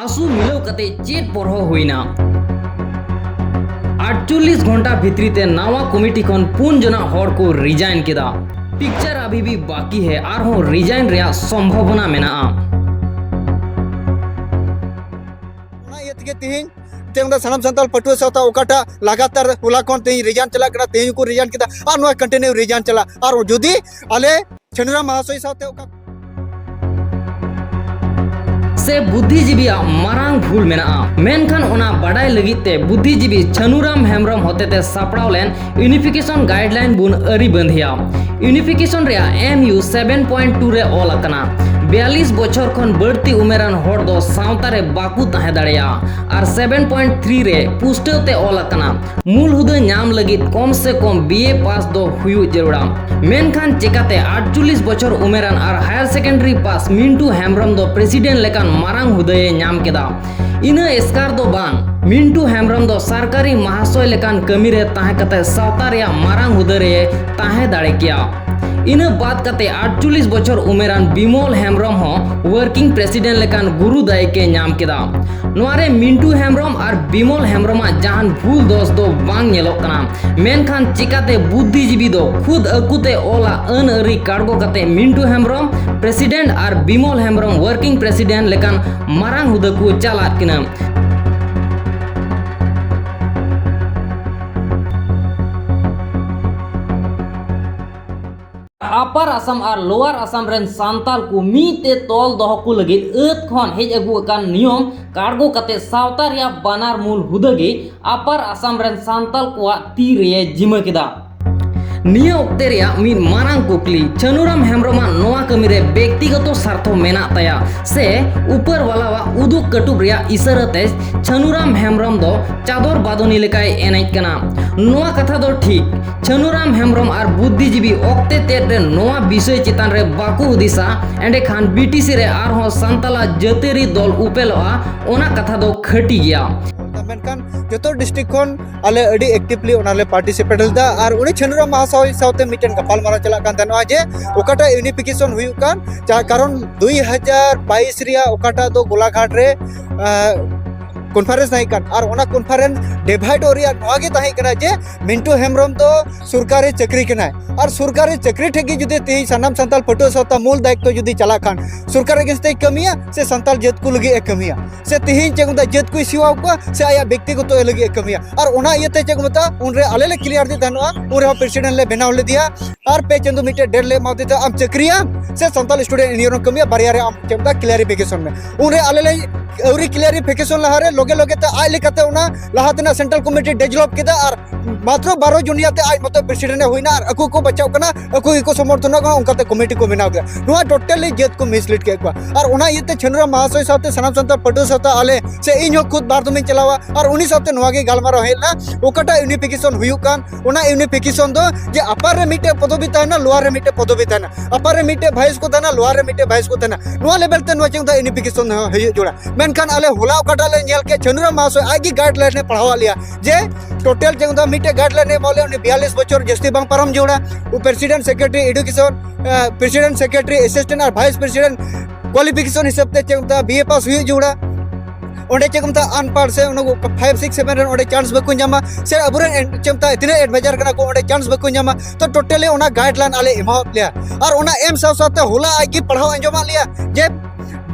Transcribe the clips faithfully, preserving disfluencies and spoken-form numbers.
ᱟᱥᱩ ᱢᱤᱞᱟᱹᱣ ᱠᱟᱛᱮ ᱪᱮᱫ ᱯᱚᱨᱦᱚ ᱦᱩᱭᱱᱟ? ᱟᱴᱪᱚᱞᱞᱤᱥ ᱜᱷᱚᱱᱴᱟ ᱵᱷᱤᱛᱨᱤ ᱛᱮ ᱱᱟᱣᱟ ᱠᱚᱢᱤᱴᱤ ᱠᱷᱚᱱ ᱯᱩᱱ ᱡᱚᱱᱟᱜ ᱦᱚᱲ ᱠᱚ ᱨᱤᱡᱟᱭᱤᱱ ᱠᱮᱫᱟ᱾ ᱯᱤᱠᱪᱟᱨ ᱟᱵᱷᱤ ᱵᱷᱤ ᱵᱟᱠᱤ ᱦᱮ, ᱟᱨᱦᱚᱸ ᱨᱤᱡᱟᱭᱤᱱ ᱨᱮᱭᱟᱜ ᱥᱚᱢᱵᱷᱚᱵᱚᱱᱟ ᱢᱮᱱᱟᱜᱼᱟ᱾ ᱚᱱᱟ ᱤᱭᱟᱹ ᱛᱮᱜᱮ ᱛᱤᱦᱤᱧ ᱛᱮ ᱚᱸᱰᱮ ᱥᱟᱱᱟᱢ ᱥᱟᱱᱛᱟᱲ ᱯᱟᱹᱴᱷᱩᱣᱟᱹ ᱥᱟᱶᱛᱟ ᱚᱠᱟᱴᱟᱜ ᱞᱟᱜᱟᱛᱟᱨ ᱦᱚᱞᱟ ᱠᱷᱚᱱ ᱛᱮᱦᱤᱧ ᱨᱤᱡᱟᱭᱤᱱ ᱪᱟᱞᱟᱜ ᱠᱟᱱᱟ, ᱛᱮᱦᱤᱧ ᱠᱚ ᱨᱤᱡᱟᱭᱤᱱ ᱠᱮᱫᱟ ᱟᱨ ᱱᱚᱣᱟ ᱠᱚᱱᱴᱤᱱᱤᱭᱩ ᱨᱤᱡᱟᱭᱤᱱ ᱪᱟᱞᱟᱜ᱾ ᱟᱨ ᱡᱩᱫᱤ ᱟᱞᱮ ᱪᱷᱟᱹᱱᱩᱨᱟᱢ ᱢᱟᱦᱟᱥᱚᱭ ᱥᱟᱶᱛᱮ ᱚᱠᱟ ᱥᱮ ᱵᱩᱫᱽᱫᱷᱤᱡᱤᱵᱤᱭᱟᱜ ᱢᱟᱨᱟᱝ ᱵᱷᱩᱞ ᱢᱮᱱᱟᱜᱼᱟ, ᱢᱮᱱᱠᱷᱟᱱ ᱚᱱᱟ ᱵᱟᱰᱟᱭ ᱞᱟᱹᱜᱤᱫ ᱛᱮ ᱵᱩᱫᱽᱫᱷᱤᱡᱤᱵᱤ ᱪᱷᱟᱹᱱᱩᱨᱟᱢ ᱦᱮᱢᱵᱨᱚᱢ ᱦᱚᱛᱮᱛᱮ ᱥᱟᱯᱲᱟᱣ ᱞᱮᱱ ᱤᱭᱩᱱᱤᱯᱷᱤᱠᱮᱥᱚᱱ ᱜᱟᱭᱤᱰᱞᱟᱭᱤᱱ ᱵᱚᱱ ᱟᱹᱨᱤ ᱵᱟᱸᱫᱷᱤᱭᱟ᱾ ᱤᱭᱩᱱᱤᱯᱷᱤᱠᱮᱥᱚᱱ ᱨᱮᱭᱟᱜ M U seven point two ᱨᱮ ᱚᱞ ᱟᱠᱟᱱᱟ, ᱵᱤᱭᱟᱞᱞᱤᱥ ᱵᱚᱪᱷᱚᱨ ᱠᱷᱚᱱ ᱵᱟᱹᱲᱛᱤ ᱩᱢᱮᱨᱟᱱ ᱦᱚᱲ ᱫᱚ ᱥᱟᱶᱛᱟ ᱨᱮ ᱵᱟᱠᱚ ᱛᱟᱦᱮᱸ ᱫᱟᱲᱮᱭᱟᱜᱼᱟ᱾ ᱟᱨ seven point three ᱨᱮ ᱯᱩᱥᱴᱟᱹᱣ ᱛᱮ ᱚᱞ ᱟᱠᱟᱱᱟ, ᱢᱩᱞ ᱦᱩᱫᱟᱹ ᱧᱟᱢ ᱞᱟᱹᱜᱤᱫ ᱠᱚᱢ ᱥᱮ ᱠᱚᱢ B A ᱯᱟᱥ ᱫᱚ ᱦᱩᱭᱩᱜ ᱡᱟᱹᱨᱩᱲᱟ᱾ ᱢᱮᱱᱠᱷᱟᱱ ᱪᱮᱠᱟᱛᱮ ᱟᱴᱪᱚᱞᱞᱤᱥ ᱵᱚᱪᱷᱚᱨ ᱩᱢᱮᱨᱟᱱ ᱟᱨ ᱦᱟᱭᱟᱨ ᱥᱮᱠᱮᱱᱰᱟᱨᱤ ᱯᱟᱥ ᱢᱤᱱᱴᱩ ᱦᱮᱢᱵᱨᱚᱢ ᱫᱚ ᱯᱨᱮᱥᱤᱰᱮᱱᱴ ᱞᱮᱠᱟᱱ ᱢᱟᱨᱟᱝ ᱦᱩᱫᱟᱹᱭᱮ ᱧᱟᱢ ᱠᱮᱫᱟ? ᱤᱱᱟᱹ ᱮᱥᱠᱟᱨ ᱫᱚ ᱵᱟᱝ, ᱢᱤᱱᱴᱩ ᱦᱮᱢᱵᱨᱚᱢ ᱫᱚ ᱥᱟᱨᱠᱟᱨᱤ ᱢᱟᱦᱟᱥᱚᱭ ᱞᱮᱠᱟᱱ ᱠᱟᱹᱢᱤ ᱨᱮ ᱛᱟᱦᱮᱸ ᱠᱟᱛᱮ ᱥᱟᱶᱛᱟ ᱨᱮᱭᱟᱜ ᱢᱟᱨᱟᱝ ᱦᱩᱫᱟᱹ ᱨᱮᱭ ᱛᱟᱦᱮᱸ ᱫᱟᱲᱮ ᱠᱮᱭᱟ᱾ ᱤᱱᱟᱹ ᱵᱟᱫ ᱠᱟᱛᱮ ᱟᱴᱪᱚᱞᱞᱤᱥ ᱵᱚᱪᱷᱚᱨ ᱩᱢᱮᱨᱟᱱ ᱵᱤᱢᱚᱞ ᱦᱮᱢᱵᱨᱚᱢ ᱦᱚᱸ ᱣᱟᱨᱠᱤᱝ ᱯᱨᱮᱥᱤᱰᱮᱱᱴ ᱞᱮᱠᱟᱱ ᱜᱩᱨᱩ ᱫᱟᱭᱤᱠ ᱮ ᱧᱟᱢ ᱠᱮᱫᱟ᱾ ᱱᱚᱣᱟ ᱨᱮ ᱢᱤᱱᱴᱩ ᱦᱮᱢᱵᱨᱚᱢ ᱟᱨ ᱵᱤᱢᱚᱞ ᱦᱮᱢᱵᱨᱚᱢᱟᱜ ᱡᱟᱦᱟᱱ ᱵᱷᱩᱞ ᱫᱳᱥ ᱫᱚ ᱵᱟᱝ ᱧᱮᱞᱚᱜ ᱠᱟᱱᱟ, ᱢᱮᱱᱠᱷᱟᱱ ᱪᱮᱠᱟᱛᱮ ᱵᱩᱫᱽᱫᱷᱤᱡᱤᱵᱤ ᱫᱚ ᱠᱷᱩᱫ ᱟᱹᱠᱩᱛᱮ ᱚᱞᱟᱜ ᱟᱹᱱ ᱟᱹᱨᱤ ᱠᱟᱲᱜᱚ ᱠᱟᱛᱮ ᱢᱤᱱᱴᱩ ᱦᱮᱢᱵᱨᱚᱢ ᱯᱨᱮᱥᱤᱰᱮᱱᱴ ᱟᱨ ᱵᱤᱢᱚᱞ ᱦᱮᱢᱵᱨᱚᱢ ᱣᱟᱨᱠᱤᱝ ᱯᱨᱮᱥᱤᱰᱮᱱᱴ ᱞᱮᱠᱟᱱ ᱢᱟᱨᱟᱝ ᱦᱩᱫᱟᱹ ᱠᱚ ᱪᱟᱞᱟᱫ ᱠᱤᱱᱟ? ᱟᱯᱟᱨ ᱟᱥᱟᱢ ᱟᱨ ᱞᱳᱣᱟᱨ ᱟᱥᱟᱢ ᱨᱮᱱ ᱥᱟᱱᱛᱟᱞ ᱠᱚ ᱢᱤᱫ ᱛᱮ ᱛᱚᱞ ᱫᱚᱦᱚ ᱠᱚ ᱞᱟᱹᱜᱤᱫ ᱟᱹᱛ ᱠᱷᱚᱱ ᱦᱮᱡ ᱟᱹᱜᱩ ᱟᱠᱟᱱ ᱱᱤᱭᱚᱢ ᱠᱟᱲᱜᱚ ᱠᱟᱛᱮ ᱥᱟᱶᱛᱟ ᱨᱮᱭᱟᱜ ᱵᱟᱱᱟᱨ ᱢᱩᱞ ᱦᱩᱫᱟᱹ ᱜᱮ ᱟᱯᱟᱨ ᱟᱥᱟᱢ ᱨᱮᱱ ᱥᱟᱱᱛᱟᱞ ᱠᱚᱣᱟᱜ ᱛᱤ ᱨᱮᱭᱮ ᱡᱤᱢᱟᱹ ᱠᱮᱫᱟ᱾ ᱱᱤᱭᱟᱹ ᱚᱠᱛᱮ ᱨᱮᱭᱟᱜ ᱢᱤᱫ ᱢᱟᱨᱟᱝ ᱠᱩᱠᱞᱤ, ᱪᱷᱟᱹᱱᱩᱨᱟᱢ ᱦᱮᱢᱵᱨᱚᱢᱟᱜ ᱱᱚᱣᱟ ᱠᱟᱹᱢᱤ ᱨᱮ ᱵᱮᱠᱛᱤᱜᱚᱛᱚ ᱥᱟᱨᱛᱷᱚ ᱢᱮᱱᱟᱜ ᱛᱟᱭᱟ ᱥᱮ ᱩᱯᱟᱹᱨ ᱣᱟᱞᱟᱣᱟᱜ ᱩᱫᱩᱜ ᱠᱟᱹᱴᱩᱵ ᱨᱮᱭᱟᱜ ᱤᱥᱟᱹᱨᱟ ᱛᱮ ᱪᱷᱟᱹᱱᱩᱨᱟᱢ ᱦᱮᱢᱵᱨᱚᱢ ᱫᱚ ᱪᱟᱫᱚᱨ ᱵᱟᱫᱚᱱᱤ ᱞᱮᱠᱟᱭ ᱮᱱᱮᱡ ᱠᱟᱱᱟ? ᱱᱚᱣᱟ ᱠᱟᱛᱷᱟ ᱫᱚ ᱴᱷᱤᱠ, ᱪᱷᱟᱹᱱᱩᱨᱟᱢ ᱦᱮᱢᱵᱨᱚᱢ ᱟᱨ ᱵᱩᱫᱽᱫᱷᱤᱡᱤᱵᱤ ᱚᱠᱛᱮ ᱛᱮᱫ ᱨᱮ ᱱᱚᱣᱟ ᱵᱤᱥᱚᱭ ᱪᱮᱛᱟᱱ ᱨᱮ ᱵᱟᱠᱚ ᱦᱩᱫᱤᱥᱟ, ᱮᱸᱰᱮᱠᱷᱟᱱ B T C ᱨᱮ ᱟᱨᱦᱚᱸ ᱥᱟᱱᱛᱟᱞᱟᱜ ᱡᱟᱹᱛᱤᱭᱟᱹᱨᱤ ᱫᱚᱞ ᱩᱯᱮᱞᱚᱜᱼᱟ, ᱚᱱᱟ ᱠᱟᱛᱷᱟ ᱫᱚ ᱠᱷᱟᱹᱴᱤ ᱜᱮᱭᱟ᱾ ᱥᱚᱨᱠᱟᱨ ᱢᱮᱱᱠᱷᱟᱱ ᱡᱚᱛᱚ ᱰᱤᱥᱴᱨᱤᱠᱴ ᱠᱷᱚᱱ ᱟᱞᱮ ᱟᱹᱰᱤ ᱮᱠᱴᱤᱵᱷᱞᱤ ᱚᱱᱟᱞᱮ ᱯᱟᱨᱴᱤᱥᱤᱯᱮᱴ ᱞᱮᱫᱟ᱾ ᱟᱨ ᱩᱱᱤ ᱪᱷᱟᱹᱱᱩᱨᱟᱢ ᱢᱟᱦᱟᱥᱚᱭ ᱥᱟᱶᱛᱮ ᱢᱤᱫᱴᱮᱱ ᱜᱟᱯᱟᱞᱢᱟᱨᱟᱣ ᱪᱟᱞᱟᱜ ᱠᱟᱱ ᱛᱟᱦᱮᱱᱟ ᱡᱮ ᱚᱠᱟᱴᱟᱜ ᱤᱭᱩᱱᱤᱯᱷᱤᱠᱮᱥᱚᱱ ᱦᱩᱭᱩᱜ ᱠᱟᱱ, ᱡᱟ ᱠᱟᱨᱚᱱ ᱫᱩᱭ ᱦᱟᱡᱟᱨ ᱵᱟᱭᱤᱥ ᱨᱮᱭᱟᱜ ᱚᱠᱟᱴᱟᱜ ᱫᱚ ᱜᱳᱞᱟᱜᱷᱟᱴ ᱨᱮ ᱠᱚᱱᱯᱷᱟᱨᱮᱱᱥ ᱛᱟᱦᱮᱸ ᱠᱟᱱ, ᱟᱨ ᱚᱱᱟ ᱠᱚᱱᱯᱷᱟᱨᱮᱱᱥ ᱰᱤᱵᱷᱟᱭᱤᱰᱚᱜ ᱨᱮᱭᱟᱜ ᱱᱚᱣᱟ ᱜᱮ ᱛᱟᱦᱮᱸ ᱠᱟᱱᱟ ᱡᱮ ᱢᱤᱱᱴᱩ ᱦᱮᱢᱵᱨᱚᱢ ᱫᱚ ᱥᱚᱨᱠᱟᱨᱤ ᱪᱟᱹᱠᱨᱤ ᱠᱟᱱᱟᱭ, ᱟᱨ ᱥᱚᱨᱠᱟᱨᱤ ᱪᱟᱹᱠᱨᱤ ᱴᱷᱮᱡ ᱜᱮ ᱡᱩᱫᱤ ᱛᱮᱦᱮᱧ ᱥᱟᱱᱟᱢ ᱥᱟᱱᱛᱟᱲ ᱯᱟᱹᱴᱷᱩᱣᱟᱹ ᱥᱟᱶᱛᱟ ᱢᱩᱞ ᱫᱟᱭᱤᱛᱛᱚ ᱡᱩᱫᱤ ᱪᱟᱞᱟᱜ ᱠᱷᱟᱱ, ᱥᱚᱨᱠᱟᱨ against ᱛᱮᱭ ᱠᱟᱹᱢᱤᱭᱟ ᱥᱮ ᱥᱟᱱᱛᱟᱲ ᱡᱟᱹᱛ ᱠᱚ ᱞᱟᱹᱜᱤᱫ ᱮ ᱠᱟᱹᱢᱤᱭᱟ, ᱥᱮ ᱛᱮᱦᱮᱧ ᱪᱮᱫ ᱠᱚ ᱢᱮᱛᱟᱜᱼᱟ, ᱡᱟᱹᱛ ᱠᱚᱭ ᱥᱮᱣᱟᱣ ᱠᱚᱣᱟ ᱥᱮ ᱟᱭᱟᱜ ᱵᱮᱠᱛᱤᱜᱚᱛᱚ ᱞᱟᱹᱜᱤᱫ ᱮ ᱠᱟᱹᱢᱤᱭᱟ? ᱟᱨ ᱚᱱᱟ ᱤᱭᱟᱹᱛᱮ ᱪᱮᱫ ᱠᱚ ᱢᱮᱛᱟᱜᱼᱟ, ᱩᱱᱨᱮ ᱟᱞᱮ ᱞᱮ ᱠᱞᱤᱭᱟᱨ ᱫᱤ ᱛᱟᱦᱮᱱᱚᱜᱼᱟ, ᱩᱱ ᱨᱮᱦᱚᱸ ᱯᱨᱮᱥᱤᱰᱮᱱᱴ ᱞᱮ ᱵᱮᱱᱟᱣ ᱞᱮᱫᱮᱭᱟ᱾ ᱟᱨ ᱯᱮ ᱪᱟᱸᱫᱳ ᱢᱤᱫᱴᱮᱡ ᱰᱮᱴ ᱞᱮ ᱮᱢᱟᱣ ᱫᱮ ᱛᱟᱦᱮᱸᱫ, ᱟᱢ ᱪᱟᱹᱠᱨᱤᱭᱟᱢ ᱥᱮ ᱥᱟᱱᱛᱟᱞ ᱥᱴᱩᱰᱮᱱᱴ ᱤᱭᱩᱱᱤᱭᱚᱱ ᱮᱢ ᱠᱟᱹᱢᱤᱭᱟ, ᱵᱟᱨᱭᱟ ᱨᱮ ᱟᱢ ᱪᱮᱫ ᱢᱮᱛᱟᱜᱼᱟ, ᱠᱞᱤᱭᱟᱨᱤᱯᱷᱤᱠᱮᱥᱚᱱ ᱢᱮ᱾ ᱩᱱᱨᱮ ᱟᱞᱮ ᱞᱮ ᱟᱹᱣᱨᱤ ᱠᱞᱤᱭᱟᱨᱤᱯᱷᱤᱠᱮᱥᱚᱱ ᱞᱟᱦᱟᱨᱮ ᱞᱚᱜᱮ ᱞᱚᱜᱮ ᱛᱮ ᱟᱡ ᱞᱮᱠᱟᱛᱮ ᱚᱱᱟ ᱞᱟᱦᱟ ᱛᱮᱱᱟᱜ ᱥᱮᱱᱴᱨᱟᱞ ᱠᱚᱢᱤᱴᱤ ᱰᱮᱡᱞᱚᱯ ᱠᱮᱫᱟ, ᱟᱨ ᱢᱟᱛᱨᱚ ᱵᱟᱨᱚ ᱡᱚᱱᱤᱭᱟ ᱛᱮ ᱟᱡ ᱢᱚᱛᱚ ᱯᱨᱮᱥᱤᱰᱮᱱᱴ ᱮ ᱦᱩᱭᱱᱟ, ᱟᱨ ᱟᱠᱚ ᱜᱮᱠᱚ ᱵᱟᱪᱷᱟᱣ ᱠᱟᱱᱟ, ᱟᱠᱚ ᱜᱮᱠᱚ ᱥᱚᱢᱚᱨᱛᱷᱚᱱᱚᱜ ᱠᱟᱱᱟ, ᱚᱱᱠᱟᱛᱮ ᱠᱚᱢᱤᱴᱤ ᱠᱚ ᱵᱮᱱᱟᱣ ᱠᱮᱫᱟ᱾ ᱱᱚᱣᱟ ᱴᱳᱴᱟᱞᱤ ᱡᱟᱹᱛ ᱠᱚ ᱢᱤᱥᱞᱤᱰ ᱠᱮᱫ ᱠᱚᱣᱟ᱾ ᱟᱨ ᱚᱱᱟ ᱤᱭᱟᱹᱛᱮ ᱪᱷᱟᱹᱱᱩᱨᱟᱢ ᱢᱟᱦᱟᱥᱚᱭ ᱥᱟᱶᱛᱮ ᱥᱟᱱᱟᱢ ᱥᱟᱱᱛᱟᱲ ᱯᱟᱹᱴᱷᱩᱣᱟᱹ ᱥᱟᱶᱛᱮ ᱟᱞᱮ ᱥᱮ ᱤᱧ ᱦᱚᱸ ᱠᱷᱩᱫ ᱵᱟᱨ ᱫᱚᱢᱤᱧ ᱪᱟᱞᱟᱣᱟ, ᱟᱨ ᱩᱱᱤ ᱥᱟᱶᱛᱮ ᱱᱚᱣᱟ ᱜᱮ ᱜᱟᱞᱢᱟᱨᱟᱣ ᱦᱮᱡ ᱞᱮᱱᱟ, ᱚᱠᱟᱴᱟᱜ ᱤᱭᱩᱱᱤᱯᱷᱤᱠᱮᱥᱚᱱ ᱦᱩᱭᱩᱜ ᱠᱟᱱ, ᱚᱱᱟ ᱤᱭᱩᱱᱤᱯᱷᱤᱠᱮᱥᱚᱱ ᱫᱚ ᱡᱮ ᱟᱯᱟᱨ ᱨᱮ ᱢᱤᱫᱴᱮᱡ ᱯᱚᱫᱚᱵᱤ ᱛᱟᱦᱮᱱᱟ, ᱞᱳᱣᱟᱨ ᱨᱮ ᱢᱤᱫᱴᱮᱡ ᱯᱚᱫᱚᱵᱤ ᱛᱟᱦᱮᱱᱟ, ᱟᱯᱟᱨ ᱨᱮ ᱢᱤᱫᱴᱮᱡ ᱵᱷᱟᱭᱤᱥ ᱠᱚ ᱛᱟᱦᱮᱱᱟ, ᱞᱳᱣᱟᱨ ᱨᱮ ᱢᱤᱫᱴᱮᱡ ᱵᱷᱟᱭᱤᱥ ᱠᱚ ᱛᱟᱦᱮᱱᱟ᱾ ᱱᱚᱣᱟ ᱞᱮᱵᱮᱞ ᱛᱮ ᱱᱚᱣᱟ ᱪᱮᱫ ᱫᱚ ᱤᱭᱩᱱᱤᱯᱷᱤᱠᱮᱥᱚᱱ ᱦᱩᱭᱩᱜ ᱡᱚᱲᱟ᱾ ᱢᱮᱱᱠᱷᱟᱱ ᱟᱞᱮ ᱦᱚᱞᱟ ᱚᱠᱟᱴᱟᱜ ᱞᱮ ᱧᱮᱞ ᱠᱮᱫ, ᱪᱷᱟᱹᱱᱩᱨᱟᱢ ᱢᱟᱦᱟᱥᱚᱭ ᱟᱡ ᱜᱮ ᱜᱟᱭᱤᱰᱞᱟᱭᱤᱱ ᱮ ᱯᱟᱲᱦᱟᱣᱟᱫ ᱞᱮᱭᱟ ᱡᱮ ᱴᱳᱴᱟᱞ ᱪᱮᱫ ᱫᱚ ᱢᱤᱫᱴᱮᱡ ᱜᱟᱭᱤᱰᱞᱟᱭᱤᱱ ᱮ ᱮᱢᱟᱜ ᱞᱮᱭᱟ, ᱩᱱᱤ ᱵᱤᱭᱟᱞᱤᱥ ᱵᱚᱪᱷᱚᱨ ᱡᱟᱹᱥᱛᱤ ᱵᱟᱝ ᱯᱟᱨᱚᱢ ᱡᱚᱲᱟ, president, secretary, education, president, secretary, assistant ᱟᱨ ᱵᱷᱟᱭᱤᱥ ᱯᱨᱮᱥᱤᱰᱮᱱᱴ ᱠᱣᱟᱞᱤᱯᱷᱤᱠᱮᱥᱚᱱ ᱦᱤᱥᱟᱹᱵ ᱛᱮ ᱪᱮᱫ ᱢᱮᱛᱟᱜᱼᱟ, ᱵᱤ ᱮ ᱯᱟᱥ ᱦᱩᱭᱩᱜ ᱡᱟᱹᱨᱩᱲᱟ᱾ ᱚᱸᱰᱮ ᱪᱮᱫ ᱠᱚ ᱢᱮᱛᱟᱜᱼᱟ, ᱟᱱᱯᱟᱲ ᱥᱮ ᱚᱱᱟ ᱠᱚ ᱯᱷᱟᱭᱤᱵᱷ, ᱥᱤᱠᱥ, ᱥᱮᱵᱷᱮᱱ ᱨᱮᱱ ᱚᱸᱰᱮ ᱪᱟᱱᱥ ᱵᱟᱠᱚ ᱧᱟᱢᱟ, ᱥᱮ ᱟᱵᱚᱨᱮᱱ ᱮᱱ-, ᱪᱮᱫ ᱢᱮᱛᱟᱜᱼᱟ, ᱛᱤᱱᱟᱹᱜ ᱮᱰᱵᱟᱭᱡᱟᱨ ᱠᱟᱱᱟ ᱠᱚ, ᱚᱸᱰᱮ ᱪᱟᱱᱥ ᱵᱟᱠᱚ ᱧᱟᱢᱟ᱾ ᱛᱚ, ᱴᱳᱴᱟᱞᱤ ᱚᱱᱟ ᱜᱟᱭᱤᱰᱞᱟᱭᱤᱱ ᱟᱞᱮ ᱮᱢᱟᱣᱟᱫ ᱞᱮᱭᱟ᱾ ᱟᱨ ᱚᱱᱟ ᱮᱢ ᱥᱟᱶ ᱥᱟᱶᱛᱮ ᱦᱚᱞᱟ ᱟᱡ ᱜᱮ ᱯᱟᱲᱦᱟᱣ ᱟᱸᱡᱚᱢᱟᱫ ᱞᱮᱭᱟ ᱡᱮ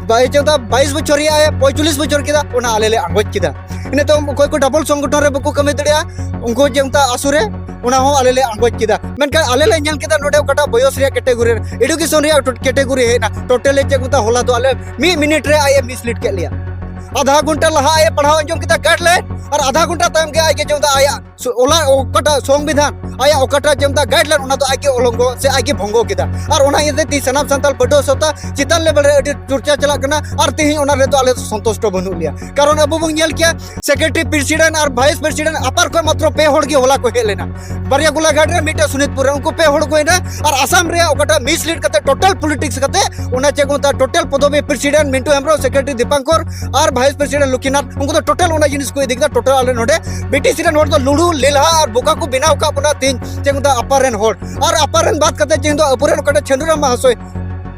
ᱵᱟᱭ-, ᱪᱮᱫ ᱢᱮᱛᱟᱜᱼᱟ, ᱵᱟᱭᱤᱥ ᱵᱚᱪᱷᱚᱨ ᱨᱮᱭᱟᱜ ᱮ ᱯᱚᱸᱭᱛᱟᱞᱤᱥ ᱵᱚᱪᱷᱚᱨ ᱠᱮᱫᱟ, ᱚᱱᱟ ᱟᱞᱮ ᱞᱮ ᱟᱸᱜᱚᱪ ᱠᱮᱫᱟ᱾ ᱤᱱᱟᱹ ᱛᱟᱭᱚᱢ ᱚᱠᱚᱭ ᱠᱚ ᱰᱚᱵᱚᱞ ᱥᱚᱝᱜᱚᱴᱷᱚᱱ ᱨᱮ ᱵᱟᱠᱚ ᱠᱟᱹᱢᱤ ᱫᱟᱲᱮᱭᱟᱜᱼᱟ, ᱩᱱᱠᱩ ᱪᱮᱫ ᱢᱮᱛᱟᱜᱼᱟ, ᱟᱥᱩ ᱨᱮ, ᱚᱱᱟ ᱦᱚᱸ ᱟᱞᱮ ᱞᱮ ᱟᱸᱜᱚᱪ ᱠᱮᱫᱟ᱾ ᱢᱮᱱᱠᱷᱟᱱ ᱟᱞᱮ ᱞᱮ ᱧᱮᱞ ᱠᱮᱫᱟ ᱱᱚᱰᱮ ᱚᱠᱟᱴᱟᱜ ᱵᱚᱭᱚᱥ ᱨᱮᱭᱟᱜ ᱠᱮᱴᱮᱜᱚᱨᱤ ᱨᱮ, ᱮᱰᱩᱠᱮᱥᱚᱱ ᱨᱮᱭᱟᱜ ᱠᱮᱴᱮᱜᱚᱨᱤ ᱦᱮᱡ ᱮᱱᱟ, ᱴᱳᱴᱟᱞᱤ ᱪᱮᱫ ᱠᱚ ᱢᱮᱛᱟᱜᱼᱟ, ᱦᱚᱞᱟ ᱫᱚ ᱟᱞᱮ ᱢᱤᱫ ᱢᱤᱱᱤᱴ ᱨᱮ ᱟᱡ ᱮ ᱢᱤᱥᱞᱤᱰ ᱠᱮᱫ ᱞᱮᱭᱟ᱾ ᱟᱫᱷᱟ ᱜᱷᱚᱱᱴᱟ ᱞᱟᱦᱟ ᱟᱡ ᱮ ᱯᱟᱲᱦᱟᱣ ᱟᱸᱡᱚᱢ ᱠᱮᱫᱟ ᱜᱟᱭᱤᱰᱞᱟᱭᱤᱱ, ᱟᱨ ᱟᱫᱷᱟ ᱜᱷᱚᱱᱴᱟ ᱛᱟᱭᱚᱢ ᱜᱮ ᱟᱡ ᱜᱮ ᱪᱮᱫ ᱢᱮᱛᱟᱜᱼᱟ, ᱟᱭᱟᱜ ᱥᱚ-, ᱚᱞᱟ-, ᱚᱠᱟᱴᱟᱜ ᱥᱚᱝᱵᱤᱫᱷᱟᱱ, ᱟᱭᱟᱜ ᱚᱠᱟᱴᱟᱜ ᱪᱮᱫ ᱢᱮᱛᱟᱜᱼᱟ, ᱜᱟᱭᱤᱰᱞᱟᱭᱤᱱ, ᱚᱱᱟ ᱫᱚ ᱟᱡ ᱜᱮ ᱚᱞᱚᱝᱜᱚ ᱥᱮ ᱟᱡ ᱜᱮ ᱵᱷᱚᱝᱜᱚ ᱠᱮᱫᱟ᱾ ᱟᱨ ᱚᱱᱟ ᱤᱭᱟᱹᱛᱮ ᱛᱮᱦᱤᱧ ᱥᱟᱱᱟᱢ ᱥᱟᱱᱛᱟᱲ ᱯᱟᱹᱴᱷᱩᱣᱟᱹ ᱥᱟᱶᱛᱟ ᱪᱮᱛᱟᱱ ᱞᱮᱵᱮᱞ ᱨᱮ ᱟᱹᱰᱤ ᱪᱚᱨᱪᱟ ᱪᱟᱞᱟᱜ ᱠᱟᱱᱟ, ᱟᱨ ᱛᱮᱦᱮᱧ ᱚᱱᱟ ᱨᱮᱫᱚ ᱟᱞᱮ ᱫᱚ ᱥᱚᱱᱛᱩᱥᱴᱚ ᱵᱟᱹᱱᱩᱜ ᱞᱮᱭᱟ᱾ ᱠᱟᱨᱚᱱ ᱟᱵᱚ ᱵᱚᱱ ᱧᱮᱞ ᱠᱮᱭᱟ, ᱥᱮᱠᱨᱮᱴᱟᱨᱤ, ᱯᱨᱮᱥᱤᱰᱮᱱᱴ ᱟᱨ ᱵᱷᱟᱭᱤᱥ ᱯᱨᱮᱥᱤᱰᱮᱱᱴ ᱟᱯᱟᱨ ᱠᱷᱚᱱ ᱢᱟᱛᱨᱚ ᱯᱮ ᱦᱚᱲ ᱜᱮ ᱦᱚᱞᱟ ᱠᱚ ᱦᱮᱡ ᱞᱮᱱᱟ, ᱵᱟᱨᱭᱟ ᱜᱳᱞᱟᱜᱷᱟᱴ ᱨᱮ, ᱢᱤᱫᱴᱮᱡ ᱥᱳᱱᱤᱛᱯᱩᱨ ᱨᱮ, ᱩᱱᱠᱩ ᱯᱮ ᱦᱚᱲ ᱠᱚ ᱦᱮᱡ ᱮᱱᱟ᱾ ᱟᱨ ᱟᱥᱟᱢ ᱨᱮᱭᱟᱜ ᱚᱠᱟᱴᱟᱜ ᱢᱤᱥᱞᱤᱰ ᱠᱟᱛᱮ ᱴᱳᱴᱟᱞ ᱯᱚᱞᱤᱴᱤᱠᱥ ᱠᱟᱛᱮ, ᱚᱱᱟ ᱪᱮᱫ ᱠᱚ ᱢᱮᱛᱟᱜᱼᱟ, ᱴᱳᱴᱟᱞ ᱯᱚᱫᱚᱵᱤ, ᱯᱨᱮᱥᱤᱰᱮᱱᱴ ᱢᱤᱱᱴᱩ ᱦᱮᱢᱵᱨᱚᱢ, ᱥᱮᱠᱨᱮᱴᱟᱨᱤ ᱫᱤᱯᱟᱝᱠᱚᱨ ᱟᱨ ᱵᱷᱟᱭᱤᱥ ᱯᱨᱮᱥᱤᱰᱮᱱᱴ ᱞᱚᱠᱠᱷᱤᱱᱟᱛᱷ, ᱩᱱᱠᱩ ᱫᱚ ᱴᱳᱴᱟᱞ ᱚᱱᱟ ᱡᱤᱱᱤᱥ ᱠᱚ ᱤᱫᱤ ᱠᱮᱫᱟ᱾ ᱴᱳᱴᱟᱞ ᱟᱞᱮ ᱱᱚᱰᱮ ᱵᱨᱤᱴᱤᱥ ᱨᱮᱱ ᱦᱚᱲ ᱫᱚ ᱞᱩᱲᱩ ᱞᱮᱞᱦᱟ ᱟᱨ ᱵᱚᱠᱟ ᱠᱚ ᱵᱮᱱᱟᱣ ᱟᱠᱟᱫ ᱵᱚᱱᱟ ᱛᱮᱦᱮᱧ, ᱪᱮᱫ ᱠᱚ ᱢᱮᱛᱟᱜᱼᱟ, ᱟᱯᱟᱨ ᱨᱮᱱ ᱦᱚᱲ᱾ ᱟᱨ ᱟᱯᱟᱨ ᱨᱮᱱ ᱵᱟᱫ ᱠᱟᱛᱮ ᱛᱮᱦᱮᱧ ᱫᱚ ᱟᱵᱚᱨᱮᱱ ᱚᱠᱟᱴᱟᱜ ᱪᱷᱟᱹᱱᱩᱨᱟᱢ ᱢᱟᱦᱟᱥᱚᱭ,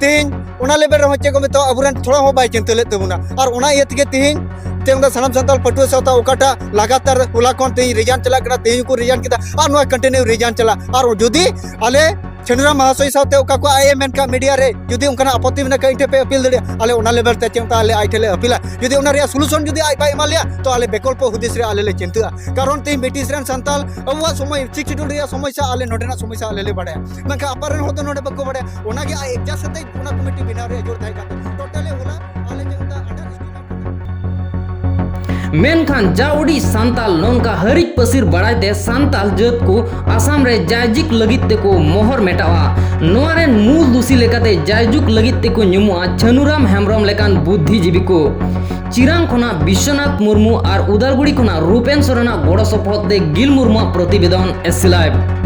ᱛᱮᱦᱮᱧ ᱚᱱᱟ ᱞᱮᱵᱮᱞ ᱨᱮᱦᱚᱸ, ᱪᱮᱫ ᱠᱚ ᱢᱮᱛᱟᱜᱼᱟ, ᱟᱵᱚᱨᱮᱱ ᱛᱷᱚᱲᱟ ᱦᱚᱸ ᱵᱟᱭ ᱪᱤᱱᱛᱟᱹ ᱞᱮᱫ ᱛᱟᱵᱚᱱᱟ᱾ ᱟᱨ ᱚᱱᱟ ᱤᱭᱟᱹ ᱛᱮᱜᱮ ᱛᱮᱦᱮᱧ ᱛᱮ ᱚᱱᱟ ᱥᱟᱱᱟᱢ ᱥᱟᱱᱛᱟᱲ ᱯᱟᱹᱴᱷᱩᱣᱟᱹ ᱥᱟᱶᱛᱟ ᱚᱠᱟᱴᱟᱜ ᱞᱟᱜᱟᱛᱟᱨ ᱦᱚᱞᱟ ᱠᱷᱚᱱ ᱛᱮᱦᱮᱧ ᱨᱤᱡᱟᱭᱤᱱ ᱪᱟᱞᱟᱜ ᱠᱟᱱᱟ, ᱛᱮᱦᱮᱧ ᱠᱚ ᱨᱤᱡᱟᱭᱤᱱ ᱠᱮᱫᱟ, ᱟᱨ ᱱᱚᱣᱟ ᱠᱚᱱᱴᱤᱱᱤᱭᱩ ᱨᱤᱡᱟᱭᱤᱱ ᱪᱟᱞᱟᱜᱼᱟ᱾ ᱟᱨ ᱡᱩᱫᱤ ᱟᱞᱮ ᱪᱷᱟᱹᱱᱩᱨᱟᱢ ᱢᱟᱦᱟᱥᱚᱭ ᱥᱟᱶᱛᱮ ᱚᱠᱟ ᱠᱚ ᱟᱡ ᱮ ᱢᱮᱱ ᱠᱟᱜ ᱢᱤᱰᱤᱭᱟ ᱨᱮ, ᱡᱩᱫᱤ ᱚᱱᱠᱟᱱᱟᱜ ᱟᱯᱚᱛᱛᱤ ᱢᱮᱱᱟᱜ ᱠᱷᱟᱡ, ᱤᱧ ᱴᱷᱮᱱ ᱯᱮ ᱟᱹᱯᱤᱞ ᱫᱟᱲᱮᱭᱟᱜᱼᱟ᱾ ᱟᱞᱮ ᱚᱱᱟ ᱞᱮᱵᱮᱞ ᱛᱮ ᱪᱮᱫ ᱢᱮᱛᱟᱜᱼᱟ, ᱟᱞᱮ ᱟᱡ ᱴᱷᱮᱱ ᱞᱮ ᱟᱹᱯᱤᱞᱟ᱾ ᱡᱩᱫᱤ ᱚᱱᱟ ᱨᱮᱭᱟᱜ ᱥᱚᱞᱩᱥᱚᱱ ᱡᱩᱫᱤ ᱟᱡ ᱵᱟᱭ ᱮᱢᱟ ᱞᱮᱭᱟ, ᱛᱚ ᱟᱞᱮ ᱵᱮᱠᱚᱞᱯᱚ ᱦᱩᱫᱤᱥ ᱨᱮ ᱟᱞᱮ ᱞᱮ ᱪᱤᱱᱛᱟᱹᱜᱼᱟ᱾ ᱠᱟᱨᱚᱱ ᱛᱮᱦᱮᱧ ᱵᱨᱤᱴᱤᱥ ᱨᱮᱱ ᱥᱟᱱᱛᱟᱲ ᱟᱵᱚᱣᱟᱜ ᱥᱚᱢᱚᱭ, ᱥᱤᱠᱥ ᱥᱤᱰᱩᱞ ᱨᱮᱭᱟᱜ ᱥᱚᱢᱚᱥᱥᱟ ᱟᱞᱮ ᱱᱚᱰᱮᱱᱟᱜ ᱥᱚᱢᱚᱥᱥᱟ ᱟᱞᱮ ᱞᱮ ᱵᱟᱲᱟᱭᱟ, ᱢᱮᱱᱠᱷᱟᱱ ᱟᱯᱟᱨ ᱨᱮᱱ ᱦᱚᱲ ᱫᱚ ᱱᱚᱰᱮ ᱵᱟᱠᱚ ᱵᱟᱲᱟᱭᱟ᱾ ᱚᱱᱟᱜᱮ ᱟᱡ ᱮᱠᱡᱟᱥᱴ ᱠᱟᱛᱮ ᱚᱱᱟ ᱠᱚᱢᱤᱴᱤ ᱵᱮᱱᱟᱣ ᱨᱮᱭᱟᱜ ᱡᱳᱨ ᱛᱟᱦᱮᱸ ᱠᱟᱱ ᱛᱟᱭᱟ᱾ ᱴᱳᱴᱟᱞᱤ ᱦᱚᱞᱟ ᱟᱞᱮ ᱡᱮ ᱚᱱᱠᱟ under estimate ᱠᱟᱛᱮ ᱢᱮᱱᱠᱷᱟᱱ ᱡᱟ ᱩᱰᱤᱡ ᱥᱟᱱᱛᱟᱞ ᱱᱚᱝᱠᱟ ᱦᱟᱹᱨᱤᱡ ᱯᱟᱹᱥᱤᱨ ᱵᱟᱲᱟᱭ ᱛᱮ ᱥᱟᱱᱛᱟᱞ ᱡᱟᱹᱛ ᱠᱚ ᱟᱥᱟᱢ ᱨᱮ ᱡᱟᱭᱡᱩᱜᱽ ᱞᱟᱹᱜᱤᱫ ᱛᱮᱠᱚ ᱢᱚᱦᱚᱨ ᱢᱮᱴᱟᱣᱟ᱾ ᱱᱚᱣᱟ ᱨᱮᱱ ᱢᱩᱞ ᱫᱩᱥᱤ ᱞᱮᱠᱟᱛᱮ ᱡᱟᱭᱡᱩᱜᱽ ᱞᱟᱹᱜᱤᱫ ᱛᱮᱠᱚ ᱧᱩᱢᱩᱜᱼᱟ ᱪᱷᱟᱹᱱᱩᱨᱟᱢ ᱦᱮᱢᱵᱨᱚᱢ ᱞᱮᱠᱟᱱ ᱵᱩᱫᱽᱫᱷᱤᱡᱤᱵᱤ ᱠᱚ᱾ ᱪᱤᱨᱟᱝ ᱠᱷᱚᱱᱟᱜ ᱵᱤᱥᱥᱚᱱᱟᱛᱷ ᱢᱩᱨᱢᱩ ᱟᱨ ᱩᱫᱟᱞᱜᱩᱲᱤ ᱠᱷᱚᱱᱟᱜ ᱨᱩᱯᱮᱱ ᱥᱚᱨᱮᱱᱟᱜ ᱜᱚᱲᱚ ᱥᱚᱯᱚᱦᱚᱫ ᱛᱮ ᱜᱤᱞ ᱢᱩᱨᱢᱩᱣᱟᱜ ᱯᱨᱚᱛᱤᱵᱮᱫᱚᱱ, ᱮᱥ ᱥᱤ ᱞᱟᱭᱤᱵᱷ᱾